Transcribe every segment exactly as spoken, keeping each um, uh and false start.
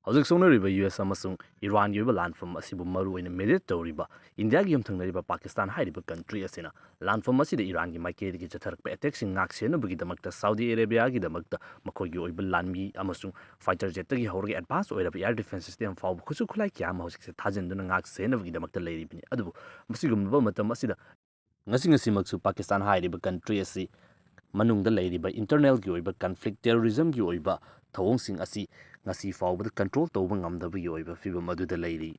ꯍꯧꯖꯤꯛ ꯁꯣꯛꯅꯔꯤꯕ U S ꯑꯃꯁꯨꯡ ꯏꯔꯥꯟꯒꯤ ꯑꯣꯏꯕ ꯂꯥꯟꯐꯝ ꯑꯁꯤꯕꯨ ꯃꯔꯨ ꯑꯣꯏꯅ ꯃꯦꯗꯤꯌꯦꯠ ꯇꯧꯔꯤꯕ ꯏꯟꯗꯤꯌꯥꯒꯤ ꯌꯨꯝꯊꯪꯅꯔꯤꯕ ꯄꯥꯀꯤꯁꯇꯥꯟ ꯍꯥꯏꯔꯤꯕ ꯀꯟꯇ꯭ꯔꯤ ꯑꯁꯤꯅ ꯂꯥꯟꯐꯝ ꯑꯁꯤꯗ ꯏꯔꯥꯟꯒꯤ ꯃꯥꯏꯀꯩꯗꯒꯤ ꯆꯠꯊꯔꯛꯄ ꯑꯦꯇꯦꯛꯁꯤꯡ ꯉꯥꯛ ꯁꯦꯟꯅꯕꯒꯤꯗꯃꯛꯇ ꯁꯥꯎꯗꯤ ꯑꯔꯦꯕꯤꯌꯥꯒꯤꯗꯃꯛꯇ ꯃꯈꯣꯏꯒꯤ ꯑꯣꯏꯕ ꯂꯥꯟꯃꯤ ꯑꯃꯁꯨꯡ ꯐꯥꯏꯇꯔ ꯖꯦꯠꯇꯒꯤ ꯍꯧꯔꯒ ꯑꯦꯗꯚꯥꯟꯁ ꯑꯣꯏꯔꯕ ꯑꯦꯌꯔ ꯗꯤꯐꯦꯟꯁ ꯁꯤꯁꯇꯦꯝ ꯐꯥꯎꯕ ꯈꯨꯠꯁꯨ ꯈꯨꯠꯂꯥꯏ ꯀꯌꯥ ꯑꯃ ꯍꯧꯖꯤꯛꯁꯦ ꯊꯥꯖꯤꯟꯗꯨꯅ ꯉꯥꯛ ꯁꯦꯟꯅꯕꯒꯤꯗꯃꯛꯇ ꯂꯩꯔꯤꯕꯅꯤ꯫ ꯑꯗꯨꯕꯨ ꯃꯁꯤꯒꯨꯝꯂꯕ ꯃꯇꯝ ꯑꯁꯤꯗ ꯉꯁꯤ ꯉꯁꯤꯃꯛꯁꯨ ꯄꯥꯀꯤꯁꯇꯥꯟ ꯍꯥꯏꯔꯤꯕ ꯀꯟꯇ꯭ꯔꯤ ꯑꯁꯤ ꯃꯅꯨꯡꯗ ꯂꯩꯔꯤꯕ ꯏꯟꯇꯔꯅꯦꯜꯒꯤ ꯑꯣꯏꯕ ꯀꯟꯐ꯭ꯂꯤꯛ, ꯇꯦꯔꯣꯔꯤꯖꯝꯒꯤ ꯑꯣꯏꯕ ꯊꯧꯑꯣꯡꯁꯤꯡ ꯑꯁꯤ ꯉꯁꯤ ꯐꯥꯎꯕꯗ ꯀꯟꯇ꯭ꯔꯣꯜ ꯇꯧꯕ ꯉꯝꯗꯕꯒꯤ ꯑꯣꯏꯕ ꯐꯤꯕꯝ ꯑꯗꯨꯗ ꯂꯩꯔꯤ꯫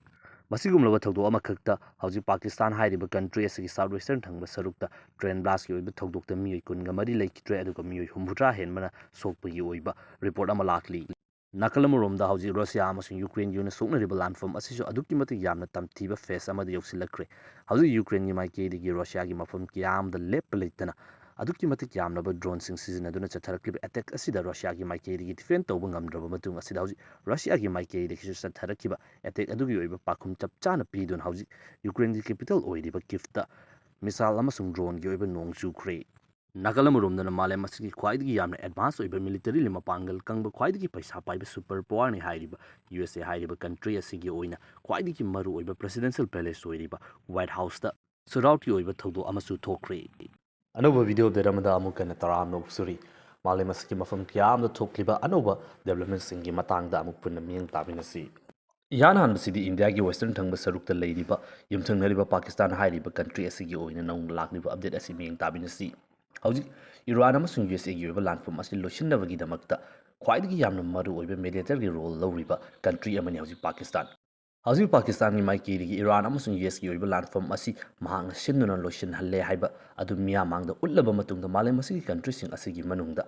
ꯃꯁꯤꯒꯨꯝꯂꯕ ꯊꯧꯗꯣꯛ ꯑꯃꯈꯛꯇ ꯍꯧꯖꯤꯛ ꯄꯥꯀꯤꯁꯇꯥꯟ ꯍꯥꯏꯔꯤꯕ ꯀꯟꯇ꯭ꯔꯤ ꯑꯁꯤꯒꯤ ꯁꯥꯎꯠ ꯋꯦꯁꯇꯔꯟ ꯊꯪꯕ ꯁꯔꯨꯛꯇ ꯇ꯭ꯔꯦꯟ ꯕ꯭ꯂꯥꯁꯀꯤ ꯑꯣꯏꯕ ꯊꯧꯗꯣꯛꯇ ꯃꯤꯑꯣꯏ ꯀꯨꯟꯒ ꯃꯔꯤ ꯂꯩꯈꯤꯗ꯭ꯔꯦ, ꯑꯗꯨꯒ ꯃꯤꯑꯣꯏ ꯍꯨꯝꯐꯨꯇꯔꯥ ꯍꯦꯟꯕꯅ ꯁꯣꯛꯄꯒꯤ ꯑꯣꯏꯕ ꯔꯤꯄꯣꯔꯠ ꯑꯃ ꯂꯥꯛꯂꯤ꯫ ꯅꯥꯀꯜ ꯑꯃꯔꯣꯝꯗ ꯍꯧꯖꯤꯛ ꯔꯁꯤꯌꯥ ꯑꯃꯁꯨꯡ ꯌꯨꯀ꯭ꯔꯦꯟꯒꯤ ꯑꯣꯏꯅ ꯁꯣꯛꯅꯔꯤꯕ ꯂꯥꯟꯐꯝ ꯑꯁꯤꯁꯨ ꯑꯗꯨꯛꯀꯤ ꯃꯇꯤꯛ ꯌꯥꯝꯅ ꯇꯝꯊꯤꯕ ꯐꯦꯁ ꯑꯃꯗ ꯌꯧꯁꯤꯜꯂꯛꯈ꯭ꯔꯦ꯫ ꯍꯧꯖꯤꯛ ꯌꯨꯀ꯭ꯔꯦꯟꯒꯤ ꯃꯥꯏꯀꯩꯗꯒꯤ ꯔꯁꯤꯌꯥꯒꯤ ꯃꯐꯝ ꯀꯌꯥ ꯑꯃꯗ ꯂꯦꯞꯄ ꯂꯩꯇꯅ ꯑꯗꯨꯛꯀꯤ ꯃꯇꯤꯛ ꯌꯥꯝꯂꯕ ꯗ꯭ꯔꯣꯟꯁꯤꯡ ꯁꯤꯖꯤꯟꯅꯗꯨꯅ ꯆꯠꯊꯔꯛꯂꯤꯕ ꯑꯦꯇꯦꯛ ꯑꯁꯤꯗ ꯔꯁꯤꯌꯥꯒꯤ ꯃꯥꯏꯀꯩꯗꯒꯤ ꯗꯤꯐꯦꯟ ꯇꯧꯕ ꯉꯝꯗ꯭ꯔꯕ ꯃꯇꯨꯡ ꯑꯁꯤꯗ ꯍꯧꯖꯤꯛ ꯔꯁꯤꯌꯥꯒꯤ ꯃꯥꯏꯀꯩꯗꯒꯤꯁꯨ ꯆꯠꯊꯔꯛꯈꯤꯕ ꯑꯦꯇꯦꯛ ꯑꯗꯨꯒꯤ ꯑꯣꯏꯕ ꯄꯥꯎꯈꯨꯝ ꯆꯞ ꯆꯥꯅ ꯄꯤꯗꯨꯅ ꯍꯧꯖꯤꯛ ꯌꯨꯀ꯭ꯔꯦꯟꯒꯤ ꯀꯦꯄꯤꯇꯦꯜ ꯑꯣꯏꯔꯤꯕ ꯀꯤꯐꯇ ꯃꯤꯁꯥꯏꯜ ꯑꯃꯁꯨꯡ ꯗ꯭ꯔꯣꯟꯒꯤ ꯑꯣꯏꯕ ꯅꯣꯡ ꯆꯨꯈ꯭ꯔꯦ꯫ ꯅꯥꯀꯜ ꯑꯃꯔꯣꯝꯗꯅ ꯃꯥꯂꯦꯝ ꯑꯁꯤꯒꯤ ꯈ꯭ꯋꯥꯏꯗꯒꯤ ꯌꯥꯝꯅ ꯑꯦꯗꯚꯥꯟꯁ ꯑꯣꯏꯕ ꯃꯤꯂꯤꯇꯔꯤꯂꯤ ꯃꯄꯥꯡꯒꯜ ꯀꯪꯕ, ꯈ꯭ꯋꯥꯏꯗꯒꯤ ꯄꯩꯁꯥ ꯄꯥꯏꯕ ꯁꯨꯄꯔ ꯄꯥꯋꯔꯅꯤ ꯍꯥꯏꯔꯤꯕ ꯌꯨ ꯑꯦꯁ ꯑꯦ ꯍꯥꯏꯔꯤꯕ ꯀꯟꯇ꯭ꯔꯤ ꯑꯁꯤꯒꯤ ꯑꯣꯏꯅ ꯈ꯭ꯋꯥꯏꯗꯒꯤ ꯃꯔꯨ ꯑꯣꯏꯕ ꯄ꯭ꯔꯦꯁꯤꯗꯦꯟꯁꯤꯌꯦꯜ ꯄꯦꯂꯦꯁ ꯑꯣꯏꯔꯤꯕ ꯋꯥꯏꯠ ꯍꯥꯎꯁꯇ ꯁꯨꯠ ꯑꯥꯎꯠꯀꯤ ꯑꯣꯏꯕ ꯊꯧꯗꯣꯛ ꯑꯃꯁꯨ ꯊꯣꯛꯈ꯭ꯔꯦ꯫ ꯑꯅꯧꯕ ꯚꯤꯗꯤꯑꯣ ꯑꯞꯗꯦꯠ ꯑꯃꯗ ꯑꯃꯨꯛ ꯍꯟꯅ ꯇꯔꯥꯝꯅ ꯑꯣꯛꯆꯔꯤ꯫ ꯃꯥꯂꯦꯝ ꯑꯁꯤꯒꯤ ꯃꯐꯝ ꯀꯌꯥ ꯑꯃꯗ ꯊꯣꯛꯂꯤꯕ ꯑꯅꯧꯕ ꯗꯦꯕꯂꯞꯃꯦꯟꯁꯤꯡꯒꯤ ꯃꯇꯥꯡꯗ ꯑꯃꯨꯛ ꯄꯨꯟꯅ ꯃꯤꯠꯌꯦꯡ ꯇꯥꯃꯤꯟꯅꯁꯤ꯫ ꯏꯍꯥꯟ ꯍꯥꯟꯕꯁꯤꯗꯤ ꯏꯟꯗꯤꯌꯥꯒꯤ ꯋꯦꯁꯇꯔꯟ ꯊꯪꯕ ꯁꯔꯨꯛꯇ ꯂꯩꯔꯤꯕ ꯌꯨꯝꯊꯪꯅꯔꯤꯕ ꯄꯥꯀꯤꯁꯇꯥꯟ ꯍꯥꯏꯔꯤꯕ ꯀꯟꯇ꯭ꯔꯤ ꯑꯁꯤꯒꯤ ꯑꯣꯏꯅ ꯅꯧꯅ ꯂꯥꯛꯂꯤꯕ ꯑꯞꯗꯦꯠ ꯑꯁꯤ ꯃꯤꯠꯌꯦꯡ ꯇꯥꯃꯤꯟꯅꯁꯤ꯫ ꯍꯧꯖꯤꯛ ꯏꯔꯥꯟ ꯑꯃꯁꯨꯡ ꯌꯨ ꯑꯦꯁ ꯑꯦꯒꯤ ꯑꯣꯏꯕ ꯂꯥꯟꯐꯝ ꯑꯁꯤ ꯂꯣꯏꯁꯤꯟꯅꯕꯒꯤꯗꯃꯛꯇ ꯈ꯭ꯋꯥꯏꯗꯒꯤ ꯌꯥꯝꯅ ꯃꯔꯨ ꯑꯣꯏꯕ ꯃꯦꯗꯤꯌꯦꯇꯔꯒꯤ ꯔꯣꯜ ꯂꯧꯔꯤꯕ ꯀꯟꯇ꯭ꯔꯤ ꯑꯃꯅꯤ ꯍꯧꯖꯤꯛ ꯄꯥꯀꯤꯁꯇꯥꯟ꯫ ꯍꯧꯖꯤꯛ ꯄꯥꯀꯤꯁꯇꯥꯟꯒꯤ ꯃꯥꯏꯀꯩꯗꯒꯤ ꯏꯔꯥꯟ ꯑꯃꯁꯨꯡ ꯌꯨ ꯑꯦꯁꯀꯤ ꯑꯣꯏꯕ ꯂꯥꯟꯐꯝ ꯑꯁꯤ ꯃꯍꯥꯛꯅ ꯁꯤꯟꯗꯨꯅ ꯂꯣꯏꯁꯤꯟꯍꯜꯂꯦ ꯍꯥꯏꯕ ꯑꯗꯨ ꯃꯤꯌꯥꯝ ꯃꯥꯡꯗ ꯎꯠꯂꯕ ꯃꯇꯨꯡꯗ ꯃꯥꯂꯦꯝ ꯑꯁꯤꯒꯤ ꯀꯟꯇ꯭ꯔꯤꯁꯤꯡ ꯑꯁꯤꯒꯤ ꯃꯅꯨꯡꯗ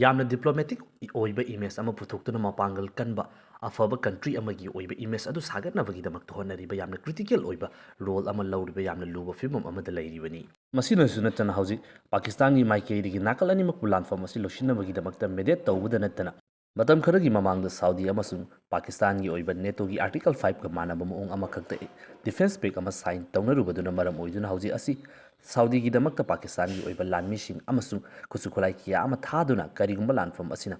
ꯌꯥꯝꯅ ꯗꯤꯄ꯭ꯂꯣꯃꯦꯇꯤꯛ ꯑꯣꯏꯕ ꯏꯃꯦꯖ ꯑꯃ ꯄꯨꯊꯣꯛꯇꯨꯅ ꯃꯄꯥꯡꯒꯜ ꯀꯟꯕ ꯑꯐꯕ ꯀꯟꯇ꯭ꯔꯤ ꯑꯃꯒꯤ ꯑꯣꯏꯕ ꯏꯃꯦꯖ ꯑꯗꯨ ꯁꯥꯒꯠꯅꯕꯒꯤꯗꯃꯛꯇ ꯍꯣꯠꯅꯔꯤꯕ ꯌꯥꯝꯅ ꯀ꯭ꯔꯤꯇꯤꯀꯦꯜ ꯑꯣꯏꯕ ꯔꯣꯜ ꯑꯃ ꯂꯧꯔꯤꯕ ꯌꯥꯝꯅ ꯂꯨꯕ ꯐꯤꯕꯝ ꯑꯃꯗ ꯂꯩꯔꯤꯕꯅꯤ꯫ ꯃꯁꯤꯅꯁꯨ ꯅꯠꯇꯅ ꯍꯧꯖꯤꯛ ꯄꯥꯀꯤꯁꯇꯥꯟꯒꯤ ꯃꯥꯏꯀꯩꯗꯒꯤ ꯅꯥꯀꯜ ꯑꯅꯤꯃꯛꯄꯨ ꯂꯥꯟꯐꯝ ꯑꯁꯤ ꯂꯣꯏꯁꯤꯟꯅꯕꯒꯤꯗꯃꯛꯇ ꯃꯦꯗꯤꯌꯦꯠ ꯇꯧꯕꯗ ꯅꯠꯇꯅ ꯃꯇꯝ ꯈꯔꯒꯤ ꯃꯃꯥꯡꯗ ꯁꯥꯎꯗꯤ ꯑꯃꯁꯨꯡ ꯄꯥꯀꯤꯁꯇꯥꯟꯒꯤ ꯑꯣꯏꯕ ꯅꯦꯇꯣꯒꯤ ꯑꯥꯔꯇꯤꯀꯜ ꯐꯥꯏꯚꯀ ꯃꯥꯟꯅꯕ ꯃꯑꯣꯡ ꯑꯃꯈꯛꯇ ꯗꯤꯐꯦꯟꯁ ꯄꯦꯛ ꯑꯃ ꯁꯥꯏꯟ ꯇꯧꯅꯔꯨꯕꯗꯨꯅ ꯃꯔꯝ ꯑꯣꯏꯗꯨꯅ ꯍꯧꯖꯤꯛ ꯑꯁꯤ ꯁꯥꯎꯗꯤꯒꯤꯗꯃꯛꯇ ꯄꯥꯀꯤꯁꯇꯥꯟꯒꯤ ꯑꯣꯏꯕ ꯂꯥꯟꯃꯤꯁꯤꯡ ꯑꯃꯁꯨꯡ ꯈꯨꯠꯁꯨ ꯈꯨꯠꯂꯥꯏ ꯀꯌꯥ ꯑꯃ ꯊꯥꯗꯨꯅ ꯀꯔꯤꯒꯨꯝꯕ ꯂꯥꯟꯐꯝ ꯑꯁꯤꯅ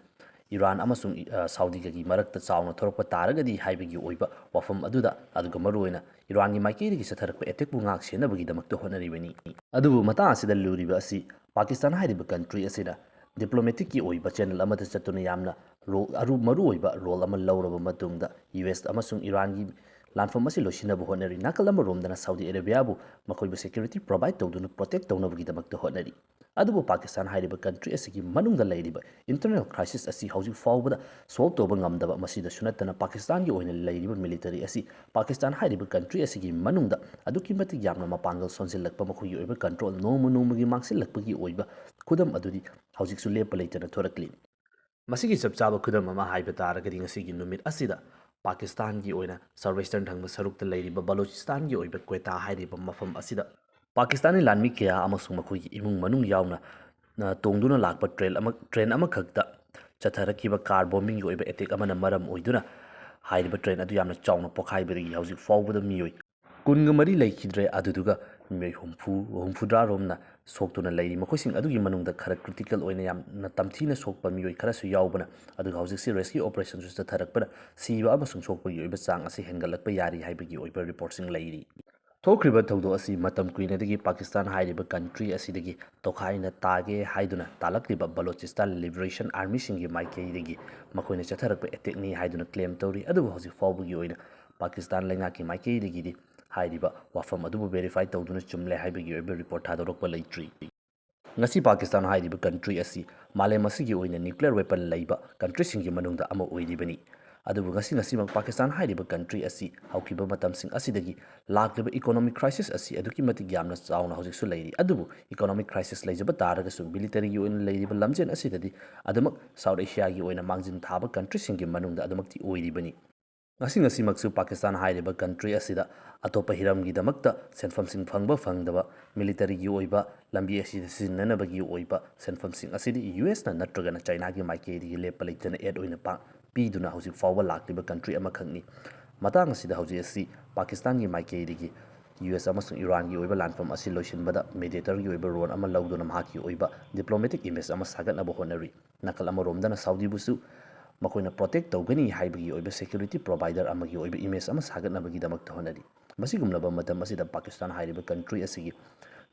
ꯏꯔꯥꯟ ꯑꯃꯁꯨꯡ, ꯑ, ꯁꯥꯎꯗꯤꯒꯒꯤ ꯃꯔꯛꯇ ꯆꯥꯎꯅ ꯊꯣꯔꯛꯄ ꯇꯥꯔꯒꯗꯤ ꯍꯥꯏꯕꯒꯤ ꯑꯣꯏꯕ ꯋꯥꯐꯝ ꯑꯗꯨꯗ, ꯑꯗꯨꯒ ꯃꯔꯨꯑꯣꯏꯅ ꯏꯔꯥꯟꯒꯤ ꯃꯥꯏꯀꯩꯗꯒꯤ ꯆꯠꯊꯔꯛꯄ ꯑꯦꯇꯦꯛꯄꯨ ꯉꯥꯛ ꯁꯦꯟꯅꯕꯒꯤꯗꯃꯛꯇ ꯍꯣꯠꯅꯔꯤꯕꯅꯤ꯫ ꯑꯗꯨꯕꯨ ꯃꯇꯥꯡ ꯑꯁꯤꯗ ꯂꯨꯔꯤꯕ ꯑꯁꯤ ꯄꯥꯀꯤꯁꯇꯥꯟ ꯍꯥꯏꯔꯤꯕ ꯀꯟꯇ꯭ꯔꯤ ꯑꯁꯤꯅ ꯗꯤꯄ꯭ꯂꯣꯃꯦꯇꯤꯛꯀꯤ ꯑꯣꯏꯕ ꯆꯦꯅꯦꯜ ꯑꯃꯗ ꯆꯠꯇꯨꯅ ꯌꯥꯝꯅ ꯔꯣ-, ꯑꯔꯨ-, ꯃꯔꯨꯑꯣꯏꯕ ꯔꯣꯜ ꯑꯃ ꯂꯧꯔꯕ ꯃꯇꯨꯡꯗ ꯌꯨ ꯑꯦꯁ ꯑꯃꯁꯨꯡ ꯏꯔꯥꯟꯒꯤ ꯂꯥꯟꯐꯝ ꯑꯁꯤ ꯂꯣꯏꯁꯤꯟꯅꯕ ꯍꯣꯠꯅꯔꯤ꯫ ꯅꯥꯀꯜ ꯑꯃꯔꯣꯝꯗꯅ ꯁꯥꯎꯗꯤ ꯑꯔꯦꯕꯤꯌꯥꯕꯨ ꯃꯈꯣꯏꯕꯨ ꯁꯦꯀ꯭ꯌꯨꯔꯤꯇꯤ ꯄ꯭ꯔꯣꯚꯥꯏꯗ ꯇꯧꯗꯨꯅ ꯄ꯭ꯔꯣꯇꯦꯛ ꯇꯧꯅꯕꯒꯤꯗꯃꯛꯇ ꯍꯣꯠꯅꯔꯤ꯫ ꯑꯗꯨꯕꯨ ꯄꯥꯀꯤꯁꯇꯥꯟ ꯍꯥꯏꯔꯤꯕ ꯀꯟꯇ꯭ꯔꯤ ꯑꯁꯤꯒꯤ ꯃꯅꯨꯡꯗ ꯂꯩꯔꯤꯕ ꯏꯟꯇꯔꯅꯦꯜ ꯀ꯭ꯔꯥꯏꯁꯤꯁ ꯑꯁꯤ ꯍꯧꯖꯤꯛ ꯐꯥꯎꯕꯗ ꯁꯣꯜꯕ ꯇꯧꯕ ꯉꯝꯗꯕ, ꯃꯁꯤꯗꯁꯨ ꯅꯠꯇꯅ ꯄꯥꯀꯤꯁꯇꯥꯟꯒꯤ ꯑꯣꯏꯅ ꯂꯩꯔꯤꯕ ꯃꯤꯂꯤꯇꯔꯤ ꯑꯁꯤ ꯄꯥꯀꯤꯁꯇꯥꯟ ꯍꯥꯏꯔꯤꯕ ꯀꯟꯇ꯭ꯔꯤ ꯑꯁꯤꯒꯤ ꯃꯅꯨꯡꯗ ꯑꯗꯨꯛꯀꯤ ꯃꯇꯤꯛ ꯌꯥꯝꯅ ꯃꯄꯥꯡꯒꯜ ꯁꯣꯟꯖꯤꯜꯂꯛꯄ, ꯃꯈꯣꯏꯒꯤ ꯑꯣꯏꯕ ꯀꯟꯇ꯭ꯔꯣꯜ ꯅꯣꯡꯃ ꯅꯣꯡꯃꯒꯤ ꯃꯥꯡꯁꯤꯜꯂꯛꯄꯒꯤ ꯑꯣꯏꯕ ꯈꯨꯗꯝ ꯑꯗꯨꯗꯤ ꯍꯧꯖꯤꯛꯁꯨ ꯂꯦꯞꯄ ꯂꯩꯇꯅ ꯊꯣꯔꯛꯂꯤ꯫ ꯃꯁꯤꯒꯤ ꯆꯞ ꯆꯥꯕ ꯈꯨꯗꯝ ꯑꯃ ꯍꯥꯏꯕ ꯇꯥꯔꯒꯗꯤ ꯉꯁꯤꯒꯤ ꯅꯨꯃꯤꯠ ꯑꯁꯤꯗ ꯄꯥꯀꯤꯁꯇꯥꯟꯒꯤ ꯑꯣꯏꯅ ꯁꯥꯎꯠ ꯋꯦꯁꯇꯔꯟ ꯊꯪꯕ ꯁꯔꯨꯛꯇ ꯂꯩꯔꯤꯕ ꯕꯂꯣꯆꯤꯁꯇꯥꯟꯒꯤ ꯑꯣꯏꯕ ꯀ꯭ꯋꯦꯇꯥ ꯍꯥꯏꯔꯤꯕ ꯃꯐꯝ ꯑꯁꯤꯗ ꯄꯥꯀꯤꯁꯇꯥꯅꯤ ꯂꯥꯟꯃꯤ ꯀꯌꯥ ꯑꯃꯁꯨꯡ ꯃꯈꯣꯏꯒꯤ ꯏꯃꯨꯡ ꯃꯅꯨꯡ ꯌꯥꯎꯅ, ꯑ, ꯇꯣꯡꯗꯨꯅ ꯂꯥꯛꯄ ꯇ꯭ꯔꯦꯟ ꯑꯃ, ꯇ꯭ꯔꯦꯟ ꯑꯃꯈꯛꯇ ꯆꯠꯊꯔꯛꯈꯤꯕ ꯀꯥꯔ ꯕꯣꯝꯕꯤꯡꯒꯤ ꯑꯣꯏꯕ ꯑꯦꯇꯦꯛ ꯑꯃꯅ ꯃꯔꯝ ꯑꯣꯏꯗꯨꯅ ꯍꯥꯏꯔꯤꯕ ꯇ꯭ꯔꯦꯟ ꯑꯗꯨ ꯌꯥꯝꯅ ꯆꯥꯎꯅ ꯄꯣꯈꯥꯏꯕꯗꯒꯤ ꯍꯧꯖꯤꯛ ꯐꯥꯎꯕꯗ ꯃꯤꯑꯣꯏ ꯀꯨꯟꯒ ꯃꯔꯤ ꯂꯩꯈꯤꯗ꯭ꯔꯦ, ꯑꯗꯨꯗꯨꯒ ꯃꯤꯑꯣꯏ ꯍꯨꯝꯐꯨ, ꯍꯨꯝꯐꯨꯇꯔꯥ ꯔꯣꯝꯅ ꯁꯣꯛꯇꯨꯅ ꯂꯩꯔꯤ꯫ ꯃꯈꯣꯏꯁꯤꯡ ꯑꯗꯨꯒꯤ ꯃꯅꯨꯡꯗ ꯈꯔ ꯀ꯭ꯔꯤꯇꯤꯀꯦꯜ ꯑꯣꯏꯅ ꯌꯥꯝꯅ ꯇꯝꯊꯤꯅ ꯁꯣꯛꯄ ꯃꯤꯑꯣꯏ ꯈꯔꯁꯨ ꯌꯥꯎꯕꯅ, ꯑꯗꯨꯒ ꯍꯧꯖꯤꯛꯁꯤ ꯔꯦꯁꯀ꯭ꯌꯨ ꯑꯣꯄꯔꯦꯁꯟꯁꯨ ꯆꯠꯊꯔꯛꯄꯅ ꯁꯤꯕ ꯑꯃꯁꯨꯡ ꯁꯣꯛꯄꯒꯤ ꯑꯣꯏꯕ ꯆꯥꯡ ꯑꯁꯤ ꯍꯦꯟꯒꯠꯂꯛꯄ ꯌꯥꯔꯤ ꯍꯥꯏꯕꯒꯤ ꯑꯣꯏꯕ ꯔꯤꯄꯣꯔꯠꯁꯤꯡ ꯂꯩꯔꯤ꯫ ꯊꯣꯛꯈ꯭ꯔꯤꯕ ꯊꯧꯗꯣꯛ ꯑꯁꯤ ꯃꯇꯝ ꯀꯨꯏꯅꯗꯒꯤ ꯄꯥꯀꯤꯁꯇꯥꯟ ꯍꯥꯏꯔꯤꯕ ꯀꯟꯇ꯭ꯔꯤ ꯑꯁꯤꯗꯒꯤ ꯇꯣꯈꯥꯏꯅ ꯇꯥꯒꯦ ꯍꯥꯏꯗꯨꯅ ꯇꯥꯜꯂꯛꯂꯤꯕ ꯕꯂꯣꯆꯤꯁꯇꯥꯟ ꯂꯤꯕꯔꯦꯁꯟ ꯑꯥꯔꯃꯤꯁꯤꯡꯒꯤ ꯃꯥꯏꯀꯩꯗꯒꯤ ꯃꯈꯣꯏꯅ ꯆꯠꯊꯔꯛꯄ ꯑꯦꯇꯦꯛꯅꯤ ꯍꯥꯏꯗꯨꯅ ꯀ꯭ꯂꯦꯝ ꯇꯧꯔꯤ꯫ ꯑꯗꯨꯕꯨ ꯍꯧꯖꯤꯛ ꯐꯥꯎꯕꯒꯤ ꯑꯣꯏꯅ ꯄꯥꯀꯤꯁꯇꯥꯟ ꯂꯩꯉꯥꯛꯀꯤ ꯃꯥꯏꯀꯩꯗꯒꯤꯗꯤ ꯍꯥꯏꯔꯤꯕ ꯋꯥꯐꯝ ꯑꯗꯨꯕꯨ ꯚꯦꯔꯤꯐꯥꯏ ꯇꯧꯗꯨꯅ ꯆꯨꯝꯂꯦ ꯍꯥꯏꯕꯒꯤ ꯑꯣꯏꯕ ꯔꯤꯄꯣꯔꯠ ꯊꯥꯗꯣꯔꯛꯄ ꯂꯩꯇ꯭ꯔꯤ꯫ ꯉꯁꯤ ꯄꯥꯀꯤꯁꯇꯥꯟ ꯍꯥꯏꯔꯤꯕ ꯀꯟꯇ꯭ꯔꯤ ꯑꯁꯤ ꯃꯥꯂꯦꯝ ꯑꯁꯤꯒꯤ ꯑꯣꯏꯅ ꯅ꯭ꯌꯨꯀ꯭ꯂꯤꯌꯔ ꯋꯦꯄꯟ ꯂꯩꯕ ꯀꯟꯇ꯭ꯔꯤꯁꯤꯡꯒꯤ ꯃꯅꯨꯡꯗ ꯑꯃ ꯑꯣꯏꯔꯤꯕꯅꯤ꯫ ꯑꯗꯨꯕꯨ ꯉꯁꯤ, ꯉꯁꯤꯃꯛ ꯄꯥꯀꯤꯁꯇꯥꯟ ꯍꯥꯏꯔꯤꯕ ꯀꯟꯇ꯭ꯔꯤ ꯑꯁꯤ ꯍꯧꯈꯤꯕ ꯃꯇꯝꯁꯤꯡ ꯑꯁꯤꯗꯒꯤ ꯂꯥꯛꯂꯤꯕ ꯏꯀꯣꯅꯣꯃꯤꯛ ꯀ꯭ꯔꯥꯏꯁꯤꯁ ꯑꯁꯤ ꯑꯗꯨꯛꯀꯤ ꯃꯇꯤꯛ ꯌꯥꯝꯅ ꯆꯥꯎꯅ ꯍꯧꯖꯤꯛꯁꯨ ꯂꯩꯔꯤ꯫ ꯑꯗꯨꯕꯨ ꯏꯀꯣꯅꯣꯃꯤꯛ ꯀ꯭ꯔꯥꯏꯁꯤꯁ ꯂꯩꯖꯕ ꯇꯥꯔꯒꯁꯨ ꯃꯤꯂꯤꯇꯔꯤꯒꯤ ꯑꯣꯏꯅ ꯂꯩꯔꯤꯕ ꯂꯝꯖꯦꯜ ꯑꯁꯤꯗꯗꯤ ꯑꯗꯨꯃꯛ ꯁꯥꯎꯠ ꯑꯦꯁꯤꯌꯥꯒꯤ ꯑꯣꯏꯅ ꯃꯥꯡꯖꯤꯟ ꯊꯥꯕ ꯀꯟꯇ꯭ꯔꯤꯁꯤꯡꯒꯤ ꯃꯅꯨꯡꯗ ꯑꯗꯨꯃꯛꯇꯤ ꯑꯣꯏꯔꯤꯕꯅꯤ꯫ ꯉꯁꯤ, ꯉꯁꯤꯃꯛꯁꯨ ꯄꯥꯀꯤꯁꯇꯥꯟ ꯍꯥꯏꯔꯤꯕ ꯀꯟꯇ꯭ꯔꯤ ꯑꯁꯤꯗ ꯑꯇꯣꯞꯄ ꯍꯤꯔꯝꯒꯤꯗꯃꯛꯇ ꯁꯦꯟꯐꯝꯁꯤꯡ ꯐꯪꯕ ꯐꯪꯗꯕ, ꯃꯤꯂꯤꯇꯔꯤꯒꯤ ꯑꯣꯏꯕ ꯂꯝꯕꯤ ꯑꯁꯤꯗ ꯁꯤꯖꯤꯟꯅꯅꯕꯒꯤ ꯑꯣꯏꯕ ꯁꯦꯟꯐꯝꯁꯤꯡ ꯑꯁꯤꯗꯤ ꯌꯨ ꯑꯦꯁꯅ ꯅꯠꯇ꯭ꯔꯒꯅ ꯆꯥꯏꯅꯥꯒꯤ ꯃꯥꯏꯀꯩꯗꯒꯤ ꯂꯦꯞꯄ ꯂꯩꯇꯅ ꯑꯦꯗ ꯑꯣꯏꯅ ꯄꯥꯡ-, ꯄꯤꯗꯨꯅ ꯍꯧꯖꯤꯛ ꯐꯥꯎꯕ ꯂꯥꯛꯂꯤꯕ ꯀꯟꯇ꯭ꯔꯤ ꯑꯃꯈꯛꯅꯤ꯫ ꯃꯇꯥꯡ ꯑꯁꯤꯗ ꯍꯧꯖꯤꯛ ꯑꯁꯤ ꯄꯥꯀꯤꯁꯇꯥꯟꯒꯤ ꯃꯥꯏꯀꯩꯗꯒꯤ ꯌꯨ ꯑꯦꯁ ꯑꯃꯁꯨꯡ ꯏꯔꯥꯟꯒꯤ ꯑꯣꯏꯕ ꯂꯥꯟꯐꯝ ꯑꯁꯤ ꯂꯣꯏꯁꯤꯟꯕꯗ mediator ꯒꯤ ꯑꯣꯏꯕ role ꯑꯃ ꯂꯧꯗꯨꯅ ꯃꯍꯥꯛꯀꯤ ꯑꯣꯏꯕ diplomatic image ꯑꯃ ꯁꯥꯒꯠꯅꯕ ꯍꯣꯠꯅꯔꯤ꯫ ꯅꯥꯀꯜ ꯑꯃꯔꯣꯝꯗꯅ ꯁꯥꯎꯗꯤꯕꯨꯁꯨ ꯃꯈꯣꯏꯅ protect ꯇꯧꯒꯅꯤ ꯍꯥꯏꯕꯒꯤ ꯑꯣꯏꯕ security provider ꯑꯃꯒꯤ ꯑꯣꯏꯕ image ꯑꯃ ꯁꯥꯒꯠꯅꯕꯒꯤꯗꯃꯛꯇ ꯍꯣꯠꯅꯔꯤ꯫ ꯃꯁꯤꯒꯨꯝꯂꯕ ꯃꯇꯝ ꯑꯁꯤꯗ ꯄꯥꯀꯤꯁꯇꯥꯟ ꯍꯥꯏꯔꯤꯕ country ꯑꯁꯤꯒꯤ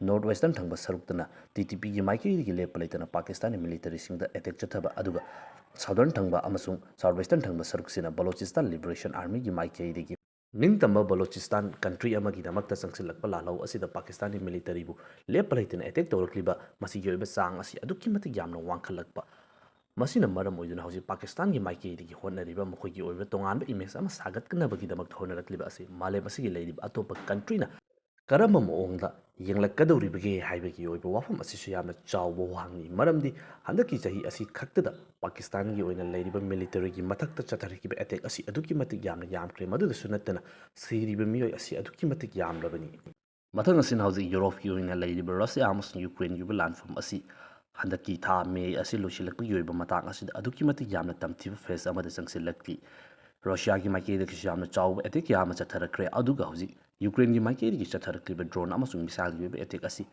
north western ꯊꯪꯕ ꯁꯔꯨꯛꯇꯅ T T P ꯒꯤ ꯃꯥꯏꯀꯩꯗꯒꯤ ꯂꯦꯞꯄ ꯂꯩꯇꯅ ꯄꯥꯀꯤꯁꯇꯥꯟꯒꯤ military ꯁꯤꯡꯗ attack ꯆꯠꯊꯕ, ꯑꯗꯨꯒ southern ꯊꯪꯕ ꯑꯃꯁꯨꯡ south western ꯊꯪꯕ ꯁꯔꯨꯛꯁꯤꯅ Balochistan Liberation Army ꯒꯤ ꯃꯥꯏꯀꯩꯗꯒꯤ ꯅꯤꯡꯇꯝꯕ Balochistan country ꯑꯃꯒꯤꯗꯃꯛꯇ ꯆꯪꯁꯤꯜꯂꯛꯄ ꯂꯥꯜꯍꯧ ꯑꯁꯤꯗ ꯄꯥꯀꯤꯁꯇꯥꯟꯒꯤ military ꯕꯨ ꯂꯦꯞꯄ ꯂꯩꯇꯅ attack ꯇꯧꯔꯛꯂꯤꯕ ꯃꯁꯤꯒꯤ ꯑꯣꯏꯕ ꯆꯥꯡ ꯑꯁꯤ ꯑꯗꯨꯛꯀꯤ ꯃꯇꯤꯛ ꯌꯥꯝꯅ ꯋꯥꯡꯈꯠꯂꯛꯄ, ꯃꯁꯤꯅ ꯃꯔꯝ ꯑꯣꯏꯗꯨꯅ ꯍꯧꯖꯤꯛ ꯄꯥꯀꯤꯁꯇꯥꯟꯒꯤ ꯃꯥꯏꯀꯩꯗꯒꯤ ꯍꯣꯠꯅꯔꯤꯕ ꯃꯈꯣꯏꯒꯤ ꯑꯣꯏꯕ ꯇꯣꯉꯥꯟꯕ image ꯑꯃ ꯁꯥꯒꯠꯅꯕꯒꯤꯗꯃꯛꯇ ꯍꯣꯠꯅꯔꯛꯂꯤꯕ ꯑꯁꯤ ꯃꯥꯂꯦꯝ ꯑꯁꯤꯒꯤ ꯂꯩꯔꯤꯕ ꯑꯇꯣꯞꯄ country ꯅ ꯀꯔꯝꯕ ꯃꯑꯣꯡꯗ ꯌꯦꯡꯂꯛꯀꯗꯧꯔꯤꯕꯒꯦ ꯍꯥꯏꯕꯒꯤ ꯑꯣꯏꯕ ꯋꯥꯐꯝ ꯑꯁꯤꯁꯨ ꯌꯥꯝꯅ ꯆꯥꯎꯕ ꯋꯥꯍꯪꯅꯤ꯫ ꯃꯔꯝꯗꯤ ꯍꯟꯗꯛꯀꯤ ꯆꯍꯤ ꯑꯁꯤ ꯈꯛꯇꯗ ꯄꯥꯀꯤꯁꯇꯥꯟꯒꯤ ꯑꯣꯏꯅ ꯂꯩꯔꯤꯕ military ꯒꯤ ꯃꯊꯛꯇ ꯆꯠꯊꯔꯛꯈꯤꯕ attack ꯑꯁꯤ ꯑꯗꯨꯛꯀꯤ ꯃꯇꯤꯛ ꯌꯥꯝꯅ ꯌꯥꯝꯈ꯭ꯔꯦ꯫ ꯃꯗꯨꯗꯁꯨ ꯅꯠꯇꯅ ꯁꯤꯔꯤꯕ ꯃꯤꯑꯣꯏ ꯑꯁꯤ ꯑꯗꯨꯛꯀꯤ ꯃꯇꯤꯛ ꯌꯥꯝꯂꯕꯅꯤ꯫ ꯃꯊꯪ ꯑꯁꯤꯅ ꯍꯧꯖꯤꯛ ꯌꯨꯔꯣꯞꯀꯤ ꯑꯣꯏꯅ ꯂꯩꯔꯤꯕ ꯔꯁꯤꯌꯥ ꯑꯃꯁꯨꯡ ꯌꯨꯀ꯭ꯔꯦꯟꯒꯤ ꯑꯣꯏꯕ ꯂꯥꯟꯐꯝ ꯑꯁꯤ ꯍꯟꯗꯛꯀꯤ ꯊꯥ ꯃꯦ ꯑꯁꯤ ꯂꯣꯏꯁꯤꯜꯂꯛꯄꯒꯤ ꯑꯣꯏꯕ ꯃꯇꯥꯡ ꯑꯁꯤꯗ ꯑꯗꯨꯛꯀꯤ ꯃꯇꯤꯛ ꯌꯥꯝꯅ ꯇꯝꯊꯤꯕ phase ꯑꯃꯗ ꯆꯪꯁꯤꯜꯂꯛꯂꯤ꯫ ꯔꯁꯤꯌꯥꯒꯤ ꯃꯥꯏꯀꯩꯗꯒꯤꯁꯨ ꯌꯥꯝꯅ ꯆꯥꯎꯕ attack ꯀꯌꯥ ꯑꯃ ꯆꯠꯊꯔꯛꯈ꯭ꯔꯦ, ꯑꯗꯨꯒ ꯍꯧꯖꯤꯛ ꯌꯨꯀ꯭ꯔꯦꯟꯒꯤ ꯃꯥꯏꯀꯩꯗꯒꯤ ꯆꯠꯊꯔꯛꯂꯤꯕ drone ꯑꯃꯁꯨꯡ missile ꯒꯤ ꯑꯣꯏꯕ attack ꯑꯁꯤ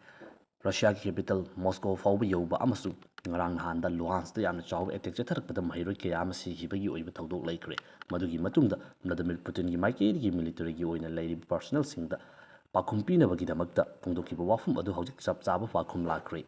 ꯔꯁꯤꯌꯥꯒꯤ capital Moscow ꯐꯥꯎꯕ ꯌꯧꯕ ꯑꯃꯁꯨꯡ ꯉꯔꯥꯡ ꯅꯍꯥꯟꯗ Luhansk ꯇ ꯌꯥꯝꯅ ꯆꯥꯎꯕ attack ꯆꯠꯊꯔꯛꯄꯗ ꯃꯍꯩꯔꯣꯏ ꯀꯌꯥ ꯑꯃ ꯁꯤꯈꯤꯕꯒꯤ ꯑꯣꯏꯕ ꯊꯧꯗꯣꯛ ꯂꯩꯈ꯭ꯔꯦ꯫ ꯃꯗꯨꯒꯤ ꯃꯇꯨꯡꯗ Vladimir Putin ꯒꯤ ꯃꯥꯏꯀꯩꯗꯒꯤ military ꯒꯤ ꯑꯣꯏꯅ ꯂꯩꯔꯤꯕ personnel ꯁꯤꯡꯗ ꯄꯥꯎꯈꯨꯝ ꯄꯤꯅꯕꯒꯤꯗꯃꯛꯇ ꯐꯣꯡꯗꯣꯛꯈꯤꯕ ꯋꯥꯐꯝ ꯑꯗꯨ ꯍꯧꯖꯤꯛ ꯆꯞ ꯆꯥꯕ ꯄꯥꯎꯈꯨꯝ ꯂꯥꯛꯈ꯭ꯔꯦ꯫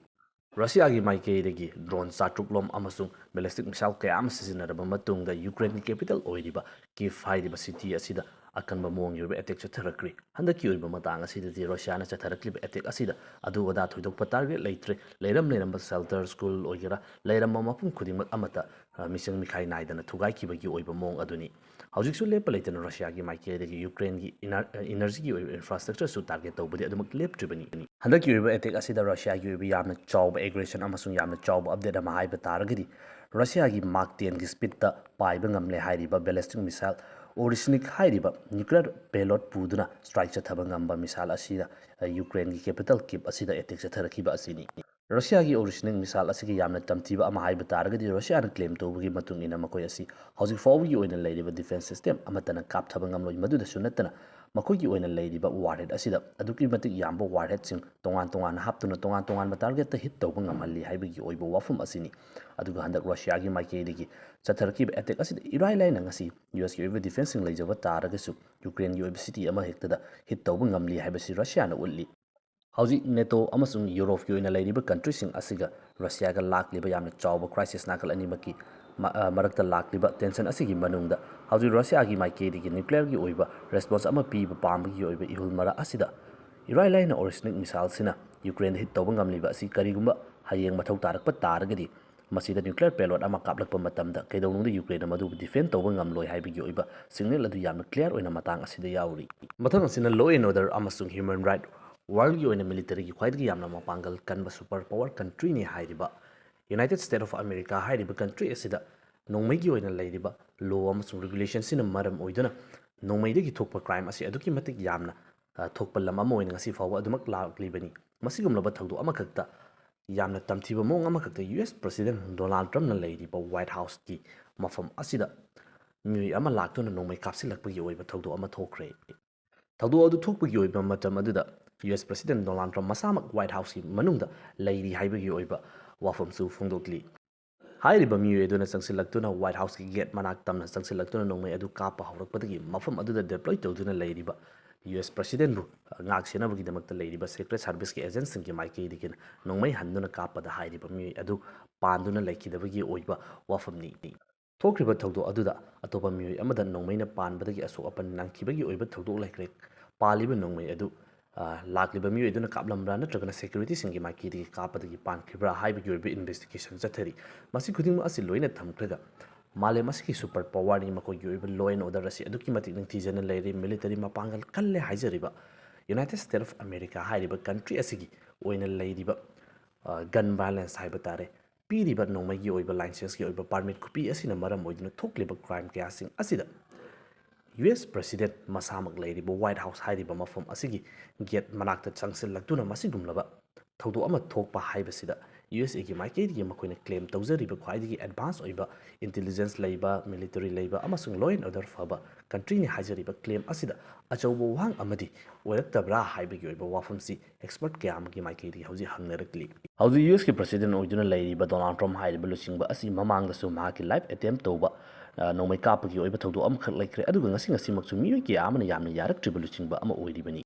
ꯔꯁꯤꯌꯥꯒꯤ ꯃꯥꯏꯀꯩꯗꯒꯤ drone ꯆꯥꯇ꯭ꯔꯨꯛ ꯂꯣꯝ ꯑꯃꯁꯨꯡ ballistic missile ꯀꯌꯥ ꯑꯃ ꯁꯤꯖꯤꯟꯅꯔꯕ ꯃꯇꯨꯡꯗ ꯌꯨꯀ꯭ꯔꯦꯟꯒꯤ capital ꯑꯣꯏꯔꯤꯕ Kyiv ꯍꯥꯏꯔꯤꯕ city ꯑꯁꯤꯗ ꯑꯀꯟꯕ ꯃꯑꯣꯡꯒꯤ ꯑꯣꯏꯕ attack ꯆꯠꯊꯔꯛꯈ꯭ꯔꯦ꯫ ꯍꯟꯗꯛꯀꯤ ꯑꯣꯏꯕ ꯃꯇꯥꯡ ꯑꯁꯤꯗꯗꯤ ꯔꯁꯤꯌꯥꯅ ꯆꯠꯊꯔꯛꯂꯤꯕ attack ꯑꯁꯤꯗ ꯑꯗꯨ ꯑꯗꯥ ꯊꯣꯏꯗꯣꯛꯄ target ꯂꯩꯇ꯭ꯔꯦ꯫ ꯂꯩꯔꯝ ꯂꯩꯔꯝꯕ shelter, school ꯑꯣꯏꯒꯦꯔꯥ, ꯂꯩꯔꯝꯕ ꯃꯐꯝ ꯈꯨꯗꯤꯡꯃꯛ ꯑꯃꯠꯇ, ꯑ, ꯃꯤꯆꯪ ꯃꯤꯈꯥꯏ ꯅꯥꯏꯗꯅ ꯊꯨꯒꯥꯏꯈꯤꯕꯒꯤ ꯑꯣꯏꯕ ꯃꯑꯣꯡ ꯑꯗꯨꯅꯤ꯫ ꯍꯧꯖꯤꯛꯁꯨ ꯂꯦꯞꯄ ꯂꯩꯇꯅ ꯔꯁꯤꯌꯥꯒꯤ ꯃꯥꯏꯀꯩꯗꯒꯤ ꯌꯨꯀ꯭ꯔꯦꯟꯒꯤ ꯏꯅꯔ-, ꯑ, energy ꯒꯤ ꯑꯣꯏꯕ infrastructure ꯁꯨ target ꯇꯧꯕꯗꯤ ꯑꯗꯨꯃꯛ ꯂꯦꯞꯇ꯭ꯔꯤꯕꯅꯤ꯫ ꯍꯟꯗꯛꯀꯤ ꯑꯣꯏꯕ attack ꯑꯁꯤꯗ ꯔꯁꯤꯌꯥꯒꯤ ꯑꯣꯏꯕ ꯌꯥꯝꯅ ꯆꯥꯎꯕ aggression ꯑꯃꯁꯨꯡ ꯌꯥꯝꯅ ꯆꯥꯎꯕ update ꯑꯃ ꯍꯥꯏꯕ ꯇꯥꯔꯒꯗꯤ, ꯔꯁꯤꯌꯥꯒꯤ Mach ten ꯒꯤ speed ꯇ ꯄꯥꯏꯕ ꯉꯝꯂꯦ ꯍꯥꯏꯔꯤꯕ ballistic missile Orishnik ꯍꯥꯏꯔꯤꯕ nuclear payload ꯄꯨꯗꯨꯅ strike ꯆꯠꯊꯕ ꯉꯝꯕ missile ꯑꯁꯤꯅ, ꯑ, ꯌꯨꯀ꯭ꯔꯦꯟꯒꯤ capital Kyiv ꯑꯁꯤꯗ attack ꯆꯠꯊꯔꯛꯈꯤꯕ ꯑꯁꯤꯅꯤ꯫ ꯔꯁꯤꯌꯥꯒꯤ Orishnik missile ꯑꯁꯤꯒꯤ ꯌꯥꯝꯅ ꯇꯝꯊꯤꯕ ꯑꯃ ꯍꯥꯏꯕ ꯇꯥꯔꯒꯗꯤ, ꯔꯁꯤꯌꯥꯅ claim ꯇꯧꯕꯒꯤ ꯃꯇꯨꯡ ꯏꯟꯅ ꯃꯈꯣꯏ ꯑꯁꯤ ꯍꯧꯖꯤꯛ ꯐꯥꯎꯕꯒꯤ ꯑꯣꯏꯅ ꯂꯩꯔꯤꯕ defense system ꯑꯃꯠꯇꯅ ꯀꯥꯞꯊꯕ ꯉꯝꯂꯣꯏ꯫ ꯃꯗꯨꯗꯁꯨ ꯅꯠꯇꯅ, ꯃꯈꯣꯏꯒꯤ ꯑꯣꯏꯅ ꯂꯩꯔꯤꯕ warhead ꯑꯁꯤꯗ ꯑꯗꯨꯛꯀꯤ ꯃꯇꯤꯛ ꯌꯥꯝꯕ warheadꯁꯤꯡ ꯇꯣꯉꯥꯟ ꯇꯣꯉꯥꯟꯅ ꯍꯥꯞꯇꯨꯅ ꯇꯣꯉꯥꯟ ꯇꯣꯉꯥꯟꯕ targetꯇ hit ꯇꯧꯕ ꯉꯝꯍꯜꯂꯤ ꯍꯥꯏꯕꯒꯤ ꯑꯣꯏꯕ ꯋꯥꯐꯝ ꯑꯁꯤꯅꯤ꯫ ꯑꯗꯨꯒ ꯍꯟꯗꯛ ꯔꯁꯤꯌꯥꯒꯤ ꯃꯥꯏꯀꯩꯗꯒꯤ ꯆꯠꯊꯔꯛꯈꯤꯕ attack ꯑꯁꯤꯗ ꯏꯔꯥꯏ ꯂꯥꯏꯅ ꯉꯁꯤ USꯀꯤ ꯑꯣꯏꯕ defenceꯁꯤꯡ ꯂꯩꯖꯕ ꯇꯥꯔꯒꯁꯨ ꯌꯨꯀ꯭ꯔꯦꯟꯒꯤ ꯑꯣꯏꯕ city ꯑꯃ ꯍꯦꯛꯇꯗ hit ꯇꯧꯕ ꯉꯝꯂꯤ ꯍꯥꯏꯕꯁꯤ ꯔꯁꯤꯌꯥꯅ ꯎꯠꯂꯤ꯫ ꯍꯧꯖꯤꯛ NATO ꯑꯃꯁꯨꯡ ꯌꯨꯔꯣꯞꯀꯤ ꯑꯣꯏꯅ ꯂꯩꯔꯤꯕ countryꯁꯤꯡ ꯑꯁꯤꯒ ꯔꯁꯤꯌꯥꯒ ꯂꯥꯛꯂꯤꯕ ꯌꯥꯝꯅ ꯆꯥꯎꯕ crisis ꯅꯥꯀꯜ ꯑꯅꯤꯃꯛꯀꯤ ꯃ-, ꯑ, ꯃꯔꯛꯇ ꯂꯥꯛꯂꯤꯕ tension ꯑꯁꯤꯒꯤ ꯃꯅꯨꯡꯗ ꯍꯧꯖꯤꯛ ꯔꯁꯤꯌꯥꯒꯤ ꯃꯥꯏꯀꯩꯗꯒꯤ nuclearꯒꯤ ꯑꯣꯏꯕ response ꯑꯃ ꯄꯤꯕ ꯄꯥꯝꯕꯒꯤ ꯑꯣꯏꯕ ꯏꯍꯨꯜ ꯃꯔꯛ ꯑꯁꯤꯗ ꯏꯔꯥꯏ ꯂꯥꯏꯅ Oreshnik missileꯁꯤꯅ ꯌꯨꯀ꯭ꯔꯦꯟꯗ hit ꯇꯧꯕ ꯉꯝꯂꯤꯕ ꯑꯁꯤ ꯀꯔꯤꯒꯨꯝꯕ ꯍꯌꯦꯡ ꯃꯊꯧ ꯇꯥꯔꯛꯄ ꯇꯥꯔꯒꯗꯤ ꯃꯁꯤꯗ nuclear payload ꯑꯃ ꯀꯥꯞꯂꯛꯄ ꯃꯇꯝꯗ ꯀꯩꯗꯧꯅꯨꯡꯗ ꯌꯨꯀ꯭ꯔꯦꯟꯅ ꯃꯗꯨꯕꯨ defend ꯇꯧꯕ ꯉꯝꯂꯣꯏ ꯍꯥꯏꯕꯒꯤ ꯑꯣꯏꯕ signal ꯑꯗꯨ ꯌꯥꯝꯅ clear ꯑꯣꯏꯅ ꯃꯇꯥꯡ ꯑꯁꯤꯗ ꯌꯥꯎꯔꯤ꯫ ꯃꯊꯪ ꯑꯁꯤꯅ law and order ꯑꯃꯁꯨꯡ human right꯫ Worldꯒꯤ ꯑꯣꯏꯅ militaryꯒꯤ ꯈ꯭ꯋꯥꯏꯗꯒꯤ ꯌꯥꯝꯅ ꯃꯄꯥꯡꯒꯜ ꯀꯟꯕ super power countryꯅꯤ ꯍꯥꯏꯔꯤꯕ United States of America ꯍꯥꯏꯔꯤꯕ country ꯑꯁꯤꯗ ꯅꯣꯡꯃꯩꯒꯤ ꯑꯣꯏꯅ ꯂꯩꯔꯤꯕ law ꯑꯃꯁꯨꯡ regulationꯁꯤꯅ ꯃꯔꯝ ꯑꯣꯏꯗꯨꯅ ꯅꯣꯡꯃꯩꯗꯒꯤ ꯊꯣꯛꯄ crime ꯑꯁꯤ ꯑꯗꯨꯛꯀꯤ ꯃꯇꯤꯛ ꯌꯥꯝꯅ, ꯑ, ꯊꯣꯛꯄ ꯂꯝ ꯑꯃ ꯑꯣꯏꯅ ꯉꯁꯤ ꯐꯥꯎꯕ ꯑꯗꯨꯃꯛ ꯂꯥꯛꯂꯤꯕꯅꯤ꯫ ꯃꯁꯤꯒꯨꯝꯂꯕ ꯊꯧꯗꯣꯛ ꯑꯃꯈꯛꯇ ꯌꯥꯝꯅ ꯇꯝꯊꯤꯕ ꯃꯑꯣꯡ ꯑꯃꯈꯛꯇ US President Donald Trumpꯅ ꯂꯩꯔꯤꯕ White Houseꯀꯤ ꯃꯐꯝ ꯑꯁꯤꯗ ꯃꯤꯑꯣꯏ ꯑꯃ ꯂꯥꯛꯇꯨꯅ ꯅꯣꯡꯃꯩ ꯀꯥꯞꯁꯤꯜꯂꯛꯄꯒꯤ ꯑꯣꯏꯕ ꯊꯧꯗꯣꯛ ꯑꯃ ꯊꯣꯛꯈ꯭ꯔꯦ꯫ ꯊꯧꯗꯣꯛ ꯑꯗꯨ ꯊꯣꯛꯄꯒꯤ ꯑꯣꯏꯕ ꯃꯇꯝ ꯑꯗꯨꯗ US President Donald Trump ꯃꯁꯥꯃꯛ White Houseꯀꯤ ꯃꯅꯨꯡꯗ ꯂꯩꯔꯤ ꯍꯥꯏꯕꯒꯤ ꯑꯣꯏꯕ ꯋꯥꯐꯝꯁꯨ ꯐꯣꯡꯗꯣꯛꯂꯤ꯫ ꯍꯥꯏꯔꯤꯕ ꯃꯤꯑꯣꯏ ꯑꯗꯨꯅ ꯆꯪꯁꯤꯜꯂꯛꯇꯨꯅ White Houseꯀꯤ gate ꯃꯅꯥꯛ ꯇꯝꯅ ꯆꯪꯁꯤꯜꯂꯛꯇꯨꯅ ꯅꯣꯡꯃꯩ ꯑꯗꯨ ꯀꯥꯞꯄ ꯍꯧꯔꯛꯄꯗꯒꯤ ꯃꯐꯝ ꯑꯗꯨꯗ deploy ꯇꯧꯗꯨꯅ ꯂꯩꯔꯤꯕ US Presidentꯕꯨ ꯉꯥꯛ ꯁꯦꯟꯅꯕꯒꯤꯗꯃꯛꯇ ꯂꯩꯔꯤꯕ Secret Serviceꯀꯤ agentꯁꯤꯡꯒꯤ ꯃꯥꯏꯀꯩꯗꯒꯤ ꯅꯣꯡꯃꯩ ꯍꯟꯗꯨꯅ ꯀꯥꯞꯄꯗ ꯍꯥꯏꯔꯤꯕ ꯃꯤꯑꯣꯏ ꯑꯗꯨ ꯄꯥꯟꯗꯨꯅ ꯂꯩꯈꯤꯗꯕꯒꯤ ꯑꯣꯏꯕ ꯋꯥꯐꯝꯅꯤ꯫ ꯊꯣꯛꯈ꯭ꯔꯤꯕ ꯊꯧꯗꯣꯛ ꯑꯗꯨꯗ ꯑꯇꯣꯞꯄ ꯃꯤꯑꯣꯏ ꯑꯃꯗ ꯅꯣꯡꯃꯩꯅ ꯄꯥꯟꯕꯗꯒꯤ ꯑꯁꯣꯛ ꯑꯄꯟ ꯅꯪꯈꯤꯕꯒꯤ ꯑꯣꯏꯕ ꯊꯧꯗꯣꯛ ꯂꯩꯈ꯭ꯔꯦ꯫ ꯄꯥꯜꯂꯤꯕ ꯅꯣꯡꯃꯩ ꯑꯗꯨ, ꯑ, ꯂꯥꯛꯂꯤꯕ ꯃꯤꯑꯣꯏ ꯑꯗꯨꯅ ꯀꯥꯞꯂꯝꯕ꯭ꯔꯥ ꯅꯠꯇ꯭ꯔꯒꯅ securityꯁꯤꯡꯒꯤ ꯃꯥꯏꯀꯩꯗꯒꯤ ꯀꯥꯞꯄꯗꯒꯤ ꯄꯥꯟꯈꯤꯕ꯭ꯔꯥ ꯍꯥꯏꯕꯒꯤ ꯑꯣꯏꯕ investigation ꯆꯠꯊꯔꯤ꯫ ꯃꯁꯤ ꯈꯨꯗꯤꯡꯃꯛ ꯑꯁꯤ ꯂꯣꯏꯅ ꯊꯝꯈ꯭ꯔꯒ ꯃꯥꯂꯦꯝ ꯑꯁꯤꯒꯤ super powerꯅꯤ, ꯃꯈꯣꯏꯒꯤ ꯑꯣꯏꯕ law and order ꯑꯁꯤ ꯑꯗꯨꯛꯀꯤ ꯃꯇꯤꯛ ꯅꯤꯡꯊꯤꯖꯅ ꯂꯩꯔꯤ, military ꯃꯄꯥꯡꯒꯜ ꯀꯜꯂꯦ ꯍꯥꯏꯖꯔꯤꯕ United States of America ꯍꯥꯏꯔꯤꯕ country ꯑꯁꯤꯒꯤ ꯑꯣꯏꯅ ꯂꯩꯔꯤꯕ, ꯑ, gun violence ꯍꯥꯏꯕ ꯇꯥꯔꯦ, ꯄꯤꯔꯤꯕ ꯅꯣꯡꯃꯩꯒꯤ ꯑꯣꯏꯕ licenseꯀꯤ ꯑꯣꯏꯕ permit ꯈꯨꯄꯤ ꯑꯁꯤꯅ ꯃꯔꯝ ꯑꯣꯏꯗꯨꯅ ꯊꯣꯛꯂꯤꯕ crime ꯀꯌꯥꯁꯤꯡ ꯑꯁꯤꯗ US President ꯃꯁꯥꯃꯛ ꯂꯩꯔꯤꯕ White House ꯍꯥꯏꯔꯤꯕ ꯃꯐꯝ ꯑꯁꯤꯒꯤ gate ꯃꯅꯥꯛꯇ ꯆꯪꯁꯤꯜꯂꯛꯇꯨꯅ ꯃꯁꯤꯒꯨꯝꯂꯕ ꯊꯧꯗꯣꯛ ꯑꯃ ꯊꯣꯛꯄ ꯍꯥꯏꯕꯁꯤꯗ ꯌꯨ ꯑꯦꯁ ꯑꯦꯒꯤ ꯃꯥꯏꯀꯩꯗꯒꯤ ꯃꯈꯣꯏꯅ claim ꯇꯧꯖꯔꯤꯕ ꯈ꯭ꯋꯥꯏꯗꯒꯤ advance ꯑꯣꯏꯕ intelligence ꯂꯩꯕ, military ꯂꯩꯕ ꯑꯃꯁꯨꯡ law and order ꯐꯕ countryꯅꯤ ꯍꯥꯏꯖꯔꯤꯕ claim ꯑꯁꯤꯗ ꯑꯆꯧꯕ ꯋꯥꯍꯪ ꯑꯃꯗꯤ ꯑꯣꯏꯔꯛꯇꯕ꯭ꯔꯥ ꯍꯥꯏꯕꯒꯤ ꯑꯣꯏꯕ ꯋꯥꯐꯝꯁꯤ expert ꯀꯌꯥ ꯑꯃꯒꯤ ꯃꯥꯏꯀꯩꯗꯒꯤ ꯍꯧꯖꯤꯛ ꯍꯪꯅꯔꯛꯂꯤ꯫ ꯍꯧꯖꯤꯛ ꯌꯨ ꯑꯦꯁꯀꯤ president ꯑꯣꯏꯗꯨꯅ ꯂꯩꯔꯤꯕ ꯗꯣꯅꯥꯜꯗ ꯇ꯭ꯔꯝꯞ ꯍꯥꯏꯔꯤꯕ ꯂꯨꯆꯤꯡꯕ ꯑꯁꯤ ꯃꯃꯥꯡꯗꯁꯨ ꯃꯍꯥꯛꯀꯤ life attempt ꯇꯧꯕ, ꯑ, ꯅꯣꯡꯃꯩ ꯀꯥꯞꯄꯒꯤ ꯑꯣꯏꯕ ꯊꯧꯗꯣꯛ ꯑꯃꯈꯛ ꯂꯩꯈ꯭ꯔꯦ, ꯑꯗꯨꯒ ꯉꯁꯤ ꯉꯁꯤꯃꯛꯁꯨ ꯃꯤꯑꯣꯏ ꯀꯌꯥ ꯑꯃꯅ ꯌꯥꯝꯅ ꯌꯥꯔꯛꯇ꯭ꯔꯤꯕ ꯂꯨꯆꯤꯡꯕ ꯑꯃ ꯑꯣꯏꯔꯤꯕꯅꯤ꯫